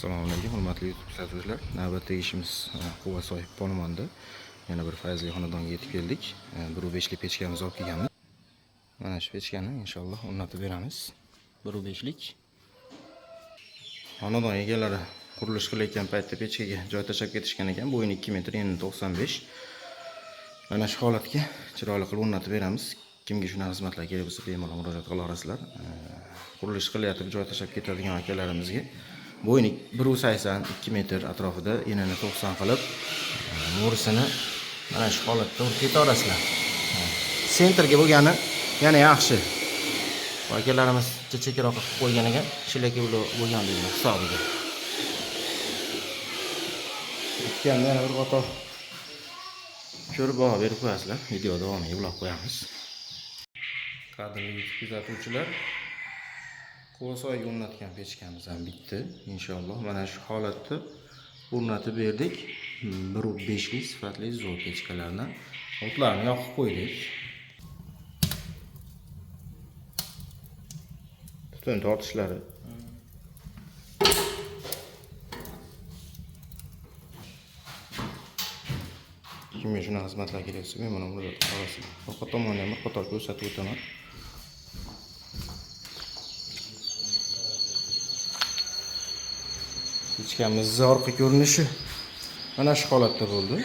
Assalomu alaykum, hurmatli YouTube kuzatuvchilar. Navbatdagi ishimiz Quvasoy Polmonda. Yana bir fayzli xonadonga yetib keldik. 1.5lik pechkamizni olib kelganmiz. Mana shu pechkani inshaalloh o'rnatib beramiz. 1.5lik. Xonadon egalari qurilish qilayotgan paytda pechkaga joy tashlab ketishgan ekan. Bo'yini 2 metr, eni 95. Mana shu holatga chiroyli qilib o'rnatib beramiz. Kimga shunaqa xizmatlar kerak bo'lsa, bemalol murojaat qila olasizlar. Qurilish qilayotib joy tashlab ketadigan akalarimizga bo'yini 1.80, 2 metr atrofida, enini 90 qilib, mo'risini mana shu holatda urib keta olasizlar. Sentrga bo'lgani yana yaxshi. Bu akalarimiz chekkaroqqa qilib qo'ygan ekan, shlaki bo'lganligini hisobiga. Bitganda yana bir qator ko'rib baho berib qo'yasizlar. Video davomiga ulab qo'yamiz. Qadrli YouTube kuzatuvchilar, Quvasoyga o'rnatgan pechkamiz ham bitdi. Inshaalloh mana shu holatda o'rnatib berdik. 1.5lik sifatli zo'r pechkalarni o'tlarini yoqib qo'ydik. Tutun tortishlari. Kimga shunaqa xizmatlar kerak bo'lsa, bemalol murojaat qila olasizlar. Orqa tomonni ham bir qator ko'rsatib o'taman. Pechkamizni orqa ko'rinishi mana shu holatda bo'ldi.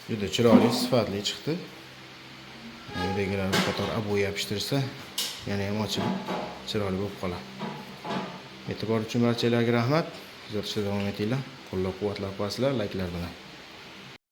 Juda chiroyli, sifatli chiqdi. Uydagilar bir qator oboy yopishtirsa, yana ham ochilib, chiroyli bo'lib qoladi. E'tibor uchun barchalarga rahmat. Kuzatishda davom etinglar. Qo'llab-quvvatlab qo'yasizlar, layklar bilan.